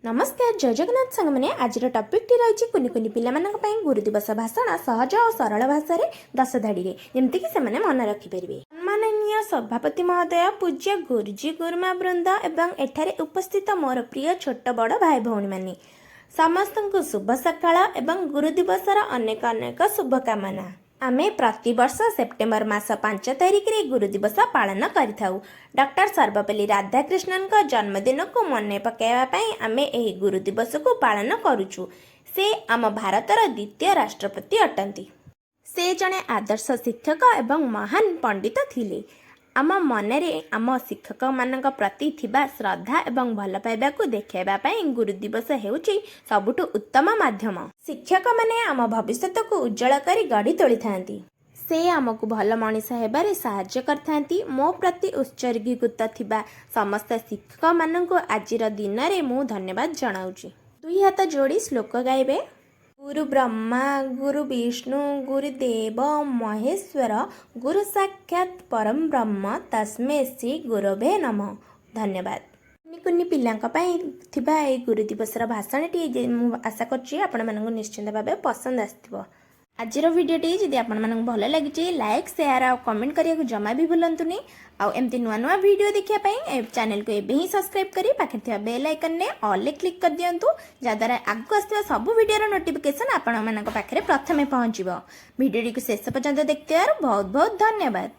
ନମସ୍କାର, ଜୟ ଜଗନ୍ନାଥ ସାଙ୍ଗମାନେ। ଆଜିର ଟପିକଟି ରହିଛି କୁନି କୁନି ପିଲାମାନଙ୍କ ପାଇଁ ଗୁରୁ ଦିବସ ଭାଷଣ, ସହଜ ଓ ସରଳ ଭାଷାରେ 10 ଧାଡ଼ିରେ, ଯେମିତିକି ସେମାନେ ମନେ ରଖିପାରିବେ। ସମ୍ମାନନୀୟ ସଭାପତି ମହୋଦୟ, ପୂଜ୍ୟ ଗୁରୁଜୀ, ଗୁରୁମା ବୃନ୍ଦ ଏବଂ ଏଠାରେ ଉପସ୍ଥିତ ମୋର ପ୍ରିୟ ଛୋଟ ବଡ଼ ଭାଇ ଭଉଣୀମାନେ, ସମସ୍ତଙ୍କୁ ଶୁଭ ସକାଳ ଏବଂ ଗୁରୁ ଦିବସର ଅନେକ ଅନେକ ଶୁଭକାମନା। ଆମେ ପ୍ରତିବର୍ଷ ସେପ୍ଟେମ୍ବର ମାସ 5 ତାରିଖରେ ଗୁରୁ ଦିବସ ପାଳନ କରିଥାଉ। ଡକ୍ଟର ସର୍ବପଲ୍ଲୀ ରାଧାକୃଷ୍ଣନଙ୍କ ଜନ୍ମଦିନକୁ ମନେ ପକାଇବା ପାଇଁ ଆମେ ଏହି ଗୁରୁ ଦିବସକୁ ପାଳନ କରୁଛୁ। ସେ ଆମ ଭାରତର ଦ୍ୱିତୀୟ ରାଷ୍ଟ୍ରପତି ଅଟନ୍ତି। ସେ ଜଣେ ଆଦର୍ଶ ଶିକ୍ଷକ ଏବଂ ମହାନ ପଣ୍ଡିତ ଥିଲେ। ଆମ ମନରେ ଆମ ଶିକ୍ଷକମାନଙ୍କ ପ୍ରତି ଥିବା ଶ୍ରଦ୍ଧା ଏବଂ ଭଲ ପାଇବାକୁ ଦେଖାଇବା ପାଇଁ ଗୁରୁ ଦିବସ ହେଉଛି ସବୁଠୁ ଉତ୍ତମ ମାଧ୍ୟମ। ଶିକ୍ଷକମାନେ ଆମ ଭବିଷ୍ୟତକୁ ଉଜ୍ଜଳ କରି ଗଢ଼ି ତୋଳିଥାନ୍ତି। ସେ ଆମକୁ ଭଲ ମଣିଷ ହେବାରେ ସାହାଯ୍ୟ କରିଥାନ୍ତି। ମୋ ପ୍ରତି ଉତ୍ସର୍ଗୀକୃତ ଥିବା ସମସ୍ତ ଶିକ୍ଷକମାନଙ୍କୁ ଆଜିର ଦିନରେ ମୁଁ ଧନ୍ୟବାଦ ଜଣାଉଛି। ଦୁଇ ହାତ ଯୋଡ଼ି ଶ୍ଲୋକ ଗାଇବେ। ଗୁରୁ ବ୍ରହ୍ମା, ଗୁରୁ ବିଷ୍ଣୁ, ଗୁରୁଦେବ ମହେଶ୍ୱର, ଗୁରୁ ସାକ୍ଷାତ ପରମ ବ୍ରହ୍ମ, ତସ୍ମୈ ଶ୍ରୀ ଗୁରବେ ନମଃ। ଧନ୍ୟବାଦ। କୁନି କୁନି ପିଲାଙ୍କ ପାଇଁ ଥିବା ଏଇ ଗୁରୁ ଦିବସର ଭାଷଣଟି ଯେ ମୁଁ ଆଶା କରୁଛି ଆପଣମାନଙ୍କୁ ନିଶ୍ଚିନ୍ତ ଭାବେ ପସନ୍ଦ ଆସିଥିବ। ଆଜିର ଭିଡ଼ିଓଟି ଯଦି ଆପଣମାନଙ୍କୁ ଭଲ ଲାଗିଛି, ଲାଇକ୍, ସେୟାର ଆଉ କମେଣ୍ଟ କରିବାକୁ ଜମା ବି ଭୁଲନ୍ତୁନି। ଆଉ ଏମିତି ନୂଆ ନୂଆ ଭିଡ଼ିଓ ଦେଖିବା ପାଇଁ ଏ ଚ୍ୟାନେଲକୁ ଏବେ ହିଁ ସବସ୍କ୍ରାଇବ୍ କରି ପାଖରେ ଥିବା ବେଲ୍ ଆଇକନ୍ରେ ଅଲ୍ରେ କ୍ଲିକ୍ କରିଦିଅନ୍ତୁ, ଯାହାଦ୍ୱାରା ଆଗକୁ ଆସୁଥିବା ସବୁ ଭିଡ଼ିଓର ନୋଟିଫିକେସନ୍ ଆପଣମାନଙ୍କ ପାଖରେ ପ୍ରଥମେ ପହଞ୍ଚିବ। ଭିଡ଼ିଓଟିକୁ ଶେଷ ପର୍ଯ୍ୟନ୍ତ ଦେଖିଥିବାରୁ ବହୁତ ବହୁତ ଧନ୍ୟବାଦ।